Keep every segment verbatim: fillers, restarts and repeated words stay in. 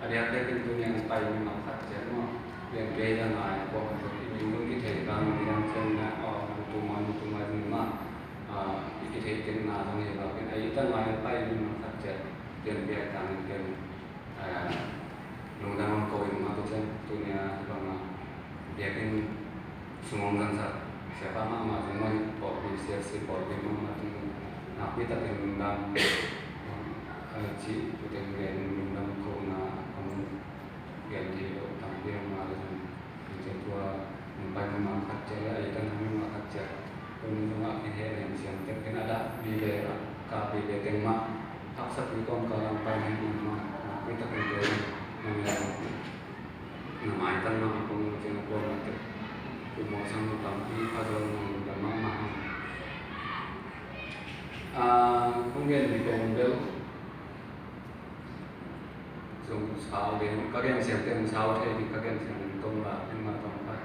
A diakdiakin tuni-in pai mimal khat ciat maw, pian kei dang a, kua khat i min dong kithei kang dang ciang na, aw, tuma, tuma ding mah, a, i kithei keng na dong hi lo, pian a i dang a pai mimal khat ciat pian piak tangin ken, a, lungdam ko in mah, tu ciang tuni-a bang a biakinn sung hong zangsak siapa mahmah zong mah hi, pawlpi, C F C pawlpi mahmah zong nakpi takin lungdam, eh, cih, tu teng gen lungdam kona hong gen thei lo tampi hong mah le zong, tua hong pai mahmah khat ciat le, a i tan hong mahmah khat ciat. Tua ni zong a kihel hen siam tek ken a dah vive, a kap vive teng mah haksa pi kawmkal ah pai hen mah, nakpi takin gen nang le. Na maitan mah a kong ciang a kuamah tek. Kum mawh sang mah tampi pha zaw, na lungdam mahmah. Ah, kong gen ding kong bel zong sau ding, ka gen siam teng sau thei ding, ka gen siam teng tong ba, teng mah tong khat.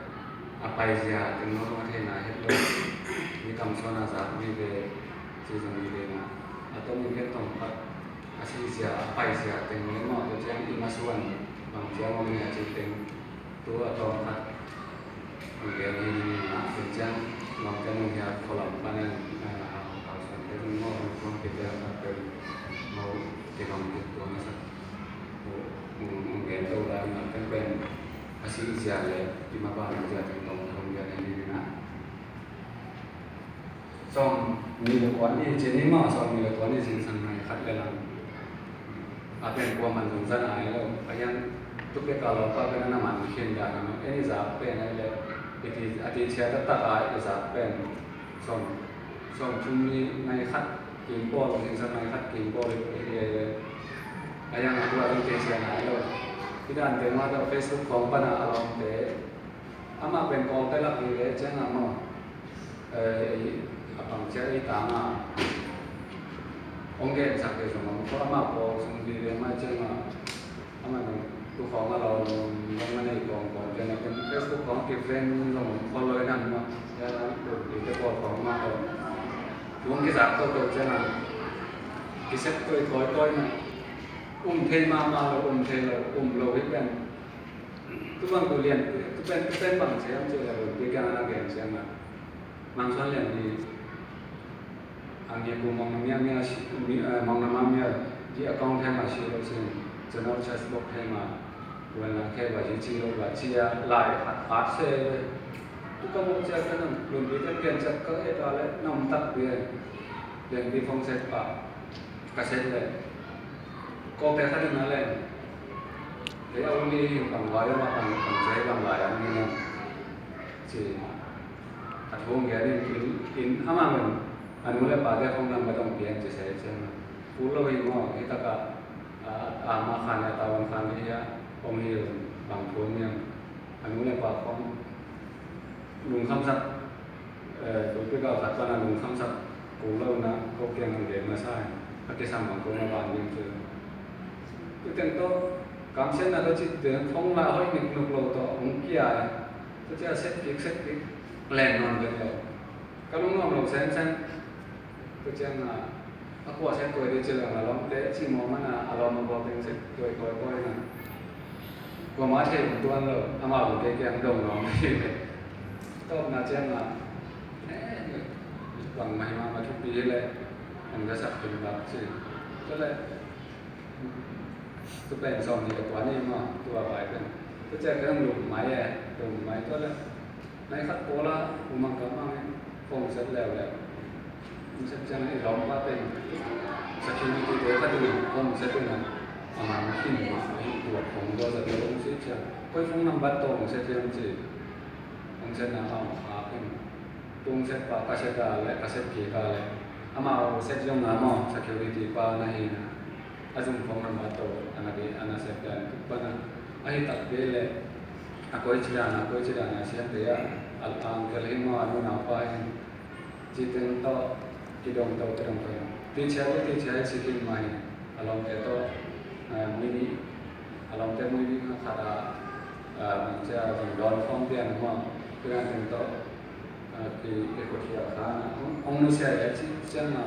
A paizia teng mah tong a theihna het lo. Mi kam suan a zak vive, ci zong vive na. A tong in gen tong khat. A sihzia, a paizia teng le maw, tua ciang i masuan bang ciang om nia cih teng, tu a tawm khat. Ang gen hi ni na, tua ciang lam teng om hia, khualam panin, a, a, a suan teng maw, hong kuang kite a khat pen, maw, kibang kik tua na sak. Maw, ang, ang gen to lai, lam teng pen, a sihzia le i maban zia teng tawm hong gen hi ni na. Sawm nih le kua nih ci ni maw, sawm nih le kua nih zingsang nai khat le lang. A pen kuaman zong za nai lo. A hiang tu pek a lawmpa pen a na man khin dan a maw. Ei zak pen a hi leh, i ti, a ti cia taktak a i zak pen sawm, sawm thum nih nai khat kim pawl, zingsang nai khat kim pawl i, i, i, a hiang a tua zong ti cia nai lo. Hi dan teng mah tawh Facebook khawng pan a a lawmte. Amah pen Kawlte lak hi leh ciang a maw. Eh, ei, a pang ciang ei tang a hong gensak te zong om kha, amah Kawl sung vive mah ciang a, amah zong tu khawng a lawm zong a nei kawngkawng te na ken Facebook khawng kiveng zong om kha loi nan mah. Ciang a tu, tu te Kawl khawng mah tawh tu hong kizak toto ciang a kisep tuai kawikawi na. Um thei mahmah lo, um thei lo, um lo hi pen. Tu bang tu lian, tu pen, tu pen bang ciang, ciang le bang, tu kiang a na gen ciang a. Mang Suan Lian hi, ang hi a ku Mawng Na Mia Mia si, mi, eh, Mawng Na Mia Mia, di account thei ma si lo sin, channel Facebook thei ma, wen la thei ba hi ci lo ba ci a, lai khat khat se. Tu ka mu ciang ka nam, lun bi ten pian ciang ka e ta le, nam tak bi e. Lian bi phong set pa, ka set le. Kawlte khat in a leng. Kei a um hi bang vai a, bang, bang cia hi bang vai a um hi. Ci. A thu hong gen in, in, in amah in a nu le pate khong lam ka tong pian ci se ciang. Kul lo hi maw, hi takah, a, a ma khan a tawan khan hi a, om hi bang thu hong gen. A nu le pa khong lungkhamsak, eh, topic a khat pana lungkhamsak kul lo na, ko kiang hong gen masa in, a kisam bang ko na ban ding ci. Tu teng tawh, kamsiatna tawh cih teng, thong la hoih nik nuk lo tawh, hong kia in. Tua ciang set kik, set kik, len nawn vet lo. Ka lungnuam lo semsem. Tua ciang a, a kua set tuai ding ci leng a lawmte, ci mawk man a, a lawm a bawl teng set tuai kawikawi na. Kuamah thei hong tuan lo, amau kei kiang dong lawm hi ve. Tawpna ciang a, eh, bang mah hi mahmah thupi hi leh, hong zasak khin bak ci. Tua leh, tu pen sawm nih le kua nih maw, tua vai pen. Tua ciang ken lum mai e, lum mai tua leh. Nai khat pawl a, u Mang Kam Mang in phone set leuleu. Phone set ciang i lawmpa pen security te khat in phone set in a, a man khin mah hi, tua phone tua zat lo hong si ciang. Koi phone number tawh hong set hiam ci. Hong set na a hong khak in. Tua hong set pa ka set a le, ka set kik a le. Amau set zong a maw, security pa na hi na. A zum phone number tawh a na, a na set dan tuk pan a. A hi takpi leh a koici dan a, koici dan a siamte a, a, a uncle hi maw, a nunaupa hi. Ci teng tawh kidong to, kidong to. Teacher le teacher hi si khin mah hi. A lawmte tawh, eh, muini, a lawmte muini khat a, eh, bang cia zong dawn khawm pian maw. Tua teng tawh, a, ki, ki khut hial kha na, hong, hong nusia leh ci ciang a,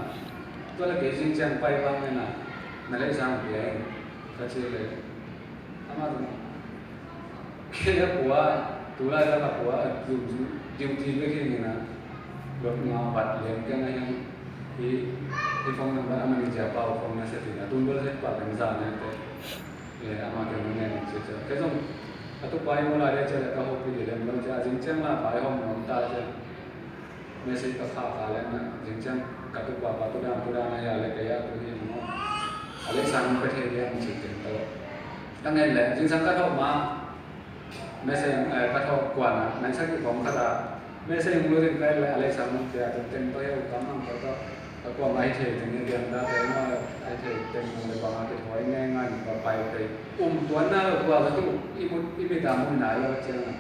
tua leh kei zing ciang pai bang e na, na leh zang pia in, ka ci leh, Amah zong kei a pua, tu lai tak a pua a duty, duty bek hi ing a, lot nga bat lian kei na hiang. Hi, hi phone number a manager pa uh phone na sia tina tun bel sia pa kan za na te. Amah kei na ngen sia sia kei zong a tu pa i mu lai dia sia ka hopi dia lem lo sia zing ciang la pai hom nom ta sia. Message ka kha kha leng na zing ciang ka tu pa pa tu dan tu dan a ya le ka ya tu hi maw. A le sang pe thei dia mu ci teng to. Ka ngen le zing sang ka thok ma message, eh, ka thok kuan a nai sa ki kong khat a message mu zing kai le a le sang pe a tu teng to ya u kam ang to to. Ka kuan ai thei teng ni diang da te ma ai thei teng le bang a ki thoi ngai ngai ba pai pe um tuan na lo tua ka tu i mu i mi ta mu nai lo ciang a.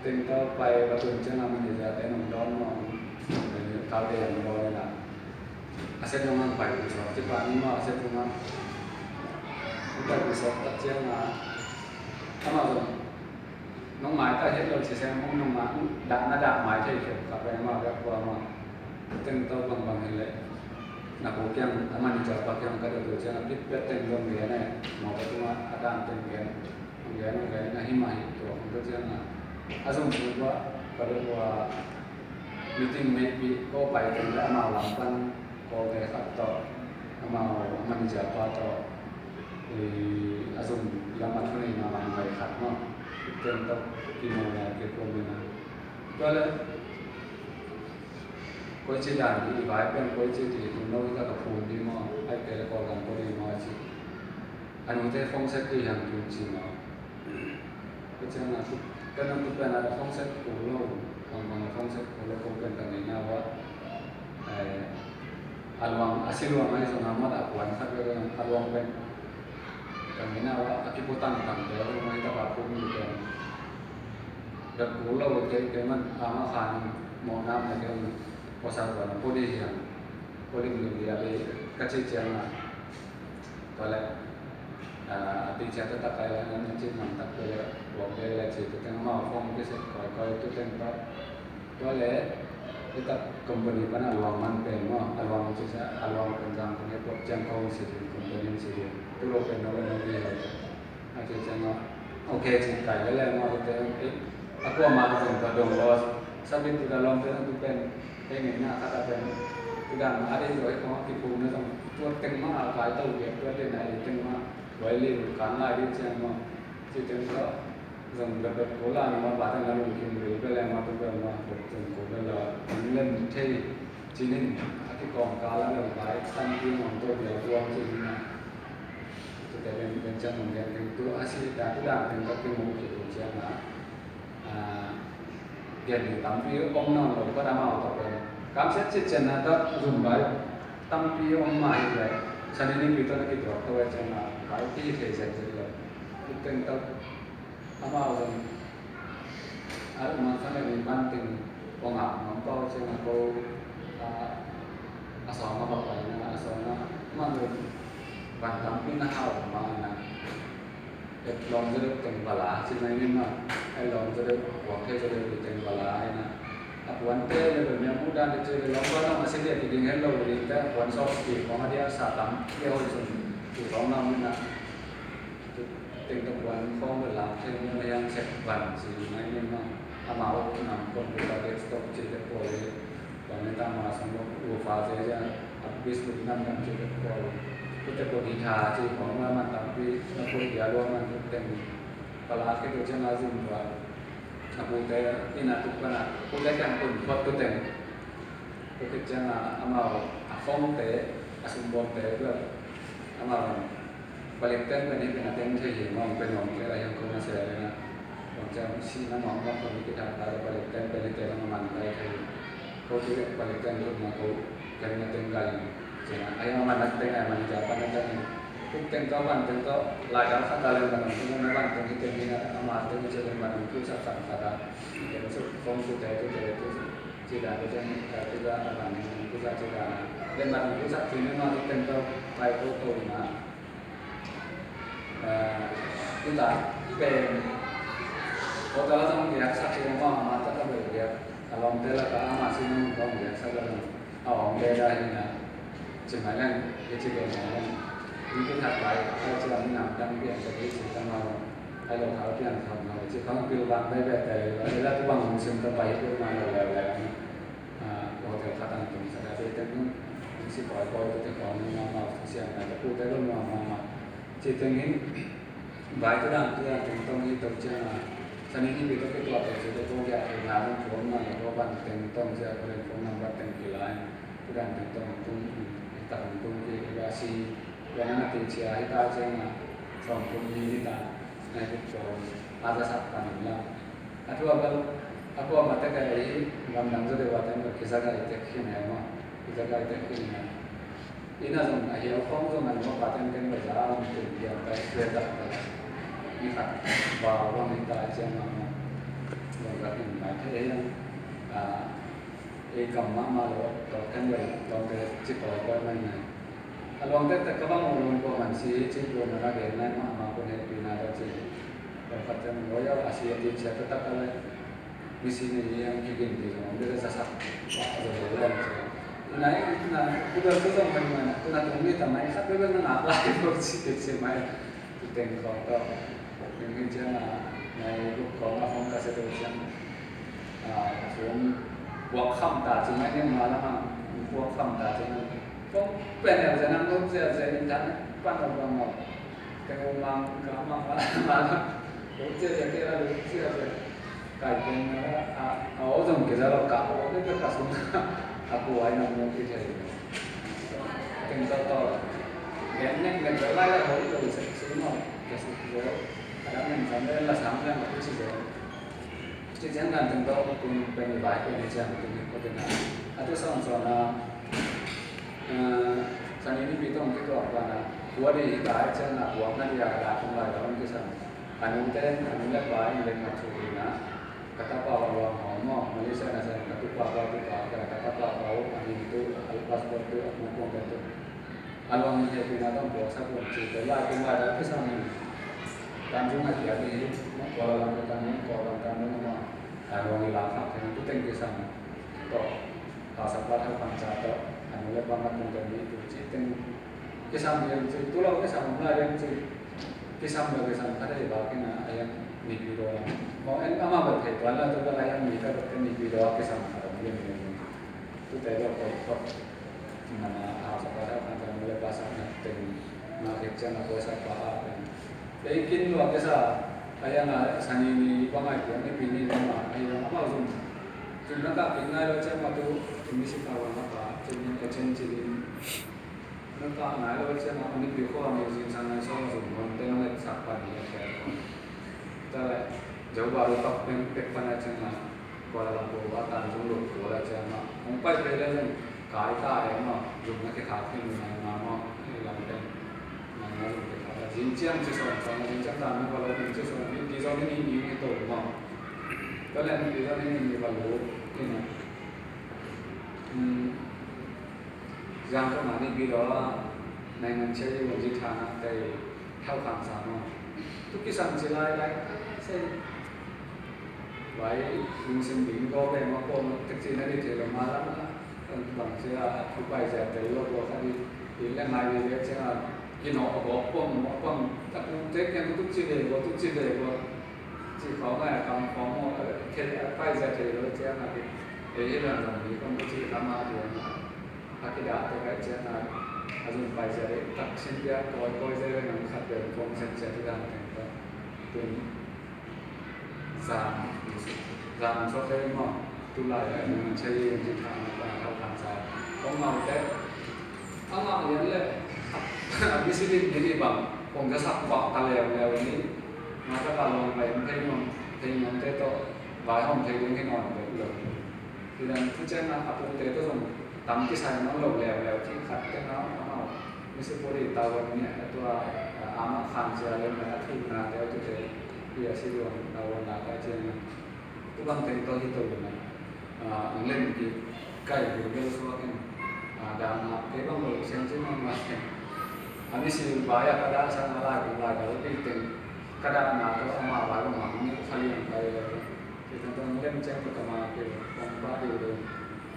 Teng tawh pai va tun ciang a manager te nong dawn maw, kau te an dawn in a, a set nong ang pai pi sawk ci pa ni maw, a set nong ang pai pi sawk tak ciang a, amah zong nong mai ta het lo ci seng hong nong mai dah na dah mai thei khel kha pen amah bek kua maw. Teng tawh bangbang hi leh na ko kiang a manager pa kiang ka dot lo ciang a pit pet teng zong gen e, maw ka tung a a dan teng gen. Nong gen nong gen in a hi mah hi tua kong tua ciang a, a zong sung tua ka dot ua meeting maybe ko pai teng le amau lam pan ko te khat tawh amau a manager pa tawh a zong lam a thunei na man pai khat maw. Teng tawh kimu na kikuam in a tua le koici dan i vai pen koici ti tun lo i ka ka phun di maw, ai ke le Kawlgam ko di maw a ci. A nute phone set di hiam tun ci maw. Ka ciang a tu, ka nang tu pen a phone set ko lo, bang bang phone set ko lo ko pen ka ngeina ua. A luang, a si luang ai zong a mat a kuan khat ve a luang pen ka ngeina ua, a kipu tang tang ve a luang ai ta ba phun di pen. Dot kul lo kei, kei man a ma khan mawh nam na kei, ko sa ko na ko di hiam, ko lim lim dia be ka ci ciang a. Tua le a ti cia ta tak kai la nan ci man tak pe le, ko be le ci tu teng ma phone ke se koi koi tu teng pa. Tua le i tak company pan a luang man pen maw, a luang ci sa, a luang pen zang ko ne ko ciang ko si din company si din. Tu lo pen no le no di lo. A ci ciang a, ok ci kai le le maw te, eh, a kua ma zong ka dong lo. Sabit tu da lom te tu pen, eh, ngeina khat a pen. Tu dan a dei zo eh kong a kipu na zong tua teng ma a kai tau biak tua teng a eh teng ma. Wai le kan lai di ciang maw. Ci teng lo. Zong bek bek ko la na ma ba teng la lungkim ril bek le ma tu bek ma bek zong ko bek la. Lem thei. Cinin a kikawm kal a lo bai tampi mawng tawh bia guam cinin a. Tute ben ben ciang mawng gen ding tu a si da tu dan teng ka kimu ki tu ciang a. Gen ding tampi om nawn lo ka dam au tawh pen. Kam siat cit cian a tak zum bai tampi om mah hi leh. Sanin in pi tawh na kituak tawh a ciang a bai ti thei zet zet lo. Teng tawh Amau zong a uk mang khan a ui banting kong a mang pau ciang a ko a sawng a bak pai na a sawng a man ui ban tampi na hau ma na et lawm zaw deuh teng bala ci mai nin ma et lawm zaw deuh kuak thei zaw deuh ui teng bala ai na a puan te le bel miang mu dan te ci le lawm ba zong a si lian ki ding het lo ding te a puan sawk ki kong a dia sa tam ki hoi zong ki kong lam na Teng tawh puan khawng bel lam thei ni a hiang sek van si mai ni maw. Amau nam computer desktop ci te pawl hi. Tua ni tang ma sung lo ufa te zia a business nam nam ci te pawl. Kute ko guitar ci khawng ma man tampi na ko dia lua man teng pala ke tu ciang a zin tua. A kute ina tuk pana kute kiang kun phot tu teng. Tua khit ciang a amau a khawngte a sumbawmte tua amau Palik teng pen hi pen a teng thei hi mawng pen mawng kei la hiang ko na se le na. Mawng ciang si na mawng mawng ko ni ki thak ta le palik teng pen hi te na man kai thei. Ko tu palik teng tu ma ko ken na teng kai. Cina ai ma man na teng ai man ja pan na teng. Kuk teng ka pan teng to lai ka khat ta le man na man teng hi teng hi na ma teng hi le man ku sa sa sa ta. Teng su kong ku te tu te tu. Ci da tu teng ka tu da man ku sa ci da. Le man ku sa ci na ma teng to pai ko ko na. Aa, tuta pen hotel a zong biak sak hi leng, ama ta ka bel biak a lawmte lak a ama sin a mun ka hong biak sak a zong a awng beda hi na. Ci mai leng, i ci bel mai leng. Hih khat lai, ai ciang minam dang piang sa kei ci tang lo. Ai lo khau piang khau lo ci khau pil bang bai bai tai lo. Ai la tu bang hong sim ta bai tu ma lo lo lo. Ah, hotel khat ang tung sa ka te teng nun. Hong si koi koi tu te kong nun ma ma, siang na ta pu te lo ma ma ma. Ci teng hin, bai tu dang tu dang teng tong hi to ciang a. Sa ni ni pi to ke tua to ci te kong ya ke na dong tuam ma lo ban teng tong ci a ko len phone number teng ki lai. Kudan teng tawh hong tung, i tak hong tung kik i a si, kuan a na ti cia hi ta ciang a, sawm kum ni hi ta, nai kik tawh, a za sak pan in la. A tua bel, a kua ma tek a ei, lamdang zaw deuh a teng bel kizagai tek hi nai maw, kizagai tek hi nai. Inn a zong a hiau khawng zong an maw pa teng teng bel za a lam tun piang ta, tua tak ta. I khat, bau bang hi ta ciang a maw, zong ka hin mai thei ei ang. A, ei kam mahmah lo, tawh kan bel tawmte ci kawikawi mai nai. A luangte tek ka bang uh luang kua man si hi ci, luang man a gen nai mahmah kun hehpihna tawh ci. Tawh khat ciang lawyer a si a ti cia taktak a le. Misi nei hi ang kigin ti zong om deuh le zasak pah zaw lo le ang ci. Nai, na, ku bel ku zong man man, ku na tung mi ta mai khat bel bel na ngak lai lo ci te ci mai. Tuteng khawng tawh. Ning hi ciang a, nai buk khawng a khawng ka se to ciang. A, khawng buak kham ta ci mai ning ma lam a, buak kham ta ci mai. Khawng pen el ciang a, ngop zia zia in tan, pan a buang a. Teng u mang, ka mang ma, ma lam. Ngop zia zia, ke la ngop zia zia. Kai pen a, a, a, aw zong ke za lo ka, aw ke ka sung. A ku ai nam nong ki thei. Teng tawh tawh. Gen nek nek lai lai hoi lo se sung no. Ke sung zo. A dang nen sam le la sam le ma ku ci zo. Ci ciang dan teng tawh kun pen i bai pen i ciang kun i ko pen a. A tu song song a. Eh, sa ni ni pi tong ki tuak ban a. Kua di hi ta ai ciang a, kua na di a, ka da tung lai ka ong ki sang. A nung te, a nung le pa in le ma thu hi na. Ka tapa uh a luang hawm maw, Malaysia na sa ka tupa, ka tupa, ka, ka tapa uh a min tu, a passport tu, a mukong ka tu. A luang in hehpihna tawh puaksak un ci, te lai kum lai dal kisam in. Tanzung a kiat ni, Kuala Lumpur Tanzung, Kuala Lumpur Tanzung maw. A luang in la khak thei tu teng kisam. Tawh, ka sapa thau kan ca tawh, a nu le pa mat kong ka ni tu ci teng. Kisam lian ci, tu lo kisam om lai lian ci. Kisam lo kisam khat ei bak in a, a yang nipi daw la. Maw en amah bel thei tuan la tu bel a yang ni khat bel nipi daw kisam khat om lian lian. Tu te bel koi khot. Mana a sa pa da kan ta mu le pa sa na teng. Ma kek ciang a koi sa pa a pen. Ei kin lo kisa a yang a sa ni ni bang ai piang nipi ni ma a yang amah zum. Zum na ka pin nai lo ciang ma tu mi si ka wa ma pa. Ciang ni ka ciang ci ni. Na kah nai lo ciang a, a nipi khua a mi zingsang nai sawm a zum hon te nong et sak pan hi a tel. Ta le, Johor Bahru pak pen pek pan a ciang a, Kuala Lumpur a tan zung lut kul a ciang a, hong pai pai le zung kai ta e maw, zum na kikhak hi nai ma maw, hei lam pen. Nai ma zum kikhak a, zing ciang ci sawm sawm a, zing ciang tan na Kuala Lumpur ci sawm, nipi zong ni ni ni to maw. Ta le nipi zong ni ni ni ba lut hi na. Hmm. Zangkong a nipi daw a, naingan cia i wanzi thana kai thau khang sa maw. Tu kisam ci lai lai, sei. Vai, lungsim ding gaw ve maw, kawm tek ci na di thei lo ma lam a. Bang cia a, thu pai cia tel lo gaw kha di, di le ngai di le cia a, ki nawh a gaw pawng, nawh a pawng, tak nung tek kiang tu ci ve gaw, tu ci ve gaw. Ci khawng a, kam khawng maw, thei a, pai cia thei lo cia a, ki, ei hi lian zong mi kawm tu ci kha ma di a. A kidah tek ahih ciangin a zun paizia deih tak sin piak kawikawi zel in a khat pen kong sem cia tu dan teng tawh. Tun zan, zan sawt thei maw? Tu lai a nung cia i zin thang na tang thau thang sa. Kong ngau te. A ngah lian le. A misi din din i bang kong za sak bak ta leuleu ni. Nga ta ka lawng pai in thei nuam, thei nuam te tawh vaihawm thei ding hi nawn lo. Hi dan tu ciangin a pute tawh zong tam kisai nawn lo leuleu ci khat teng a, amau misi pawlpi tavuan ni a tua, a, amah khan cia lem a thukna te a tute hi a si luang tavuan la kai ciangin tu bang teng tawh hi to in a, a, ang lem ki kai bul bel suak in, a, dan a kei bang lo siang ci mah mah in. A misi vai a ka dah sang a lai kong lai ka lo pi teng ka dahna tawh amah vai bang a hong nilh kha liang kai lo. Ci teng tawh ang lem ciang tawh ka ma kei kong pah ding lo.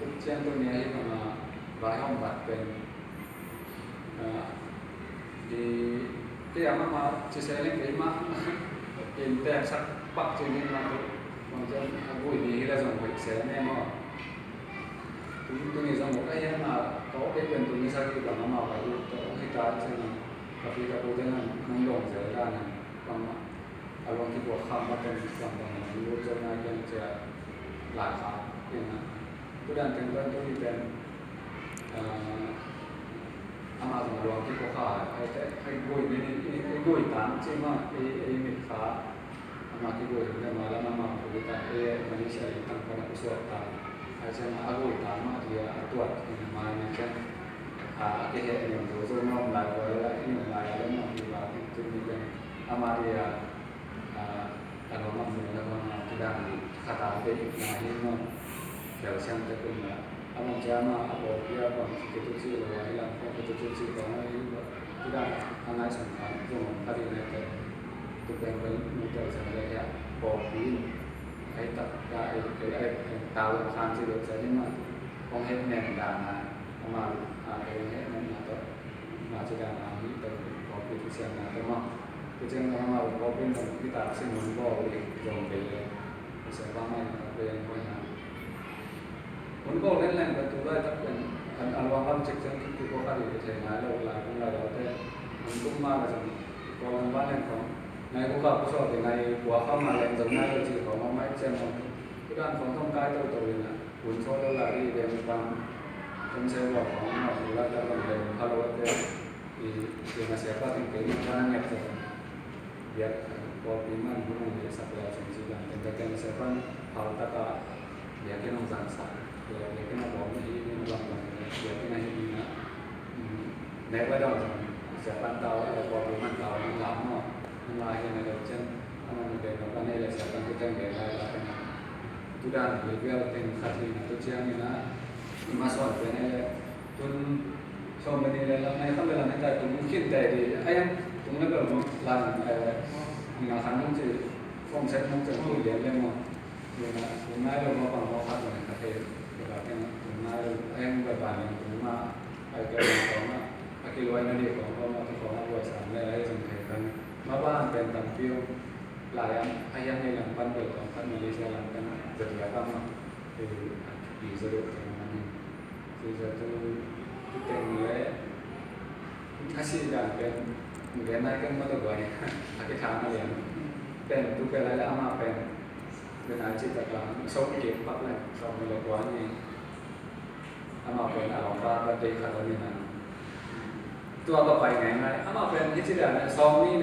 Tuk ciang tawh nia hi bang a vaihawm bat pen. Ah, Kei a mahmah ci se leng kei mah in tek sak pak ci ni mah tu. Bang ciang a gui ni hi la zong hoih se ne maw. Tuni zong hoih a hiam a ka awk kei pen tuni sagih bang amau ka duh tawh hong hi ta ciang a ka pi ka pu ding an hong dong zel dan a bangmah a luang kipua kham mah tawh bang bang hong lut zo nai pian cia lai kha pian a. Tudan teng tuan tuni pen Amah zong a luang kipua kha, ai te, ai gui ni, ni, ai gui tan ci mah, ai, ai mit kha. Amah kigui ni mah lam amah gui tan, ai Malaysia i tang pan a pusuak tan. Ai ciang a gui tan mah dia a tuat ni mah ni ciang. A, a kiheh ni zo zo nuam lai, lai, lai, ni lai, lai, lai, ni lai, lai, ni tu ni ciang. Amah dia A, a lawm a mun le bang a kidang dih khat a deih na hi maw. Khel siang te kun la a man cia ma a pawlpi a bang kituci lo a hi lam kong kituci ci bang a hi kidang a ngaihsun khan zong om kha dih nai te. Tu peng peng mu tel siang le hiah pawlpi in a hi tak ka ei ei ei tau khan ci lo cia hi ma. Kong heh nen dan a ama a kong heh nen na tawh. Mah ci dan a mi tawh kawlpi thusiamna tawh mah. Thusiamna mah kawlpi in zong kitak sin hun bawl ding zong kei le. Thusiam bang mah in kawlpi in hoih na. Hun bawl len leng ka tu lai tak pen an a luang lam cik ciang kik kik kawk a ding ka thei nai lo lai kung lai lo te. Hun tung mah la zong kawl lam ban leng khong nai kuk a pusuak ding nai kua kham a leng zong nai lo ci khong mah mai ciam mah. Kudan khong thong kai to to in a. Hun sawt lo lai rih deng pang. Hun sawt lo pang, hun sawt lo pang deng pang lo te. I, i na sia pa ting kei na pa na nget te. Biak, pawlpi man hun hong biak sak lai chung ci dan. Teng ka teng sia pa phal taka biak in hong zang sak. Biak in a bawm na hi, in a bang bang, biak in a hi in a. Nek lai dong zang. Sia pa tau, pawlpi man tau, in lam maw. In lai hi na dong cen. A man deng na pa nei le sia pa tu teng deng lai la. Tudan level teng khat hi na tu ciang hi na i ma suan pen hi le tun sawm le ni le lam nai kham le lam nai tai tung khin te di a yang tung le bel lang na khan nung ci form set nung ci tung lian le mo. Tung nai lo mo pang mo khat mo khat he. Tung nai lo a yang bai ban tung ma ai ke tung ma a kiluai na di kong kong a tu kong a buai sam le ai zong thei kan ma ban pen tam piu. Lai a hiang hei lam pan bel kong pan Malaysia lam pan zadia kam a. Pi zadia kam a ni. Pi za tu tu teng le a si dan pen gen nai ken ma tu buai a kitha ma lian. Pen tu pen lai la ama pen pen a ci ta ka so ki pak le so mi lo buai ni. Amah pen a lawmpa birthday khat om in a, tua ka pai ngaingai. Amah pen hih ci dan a sawm ni ne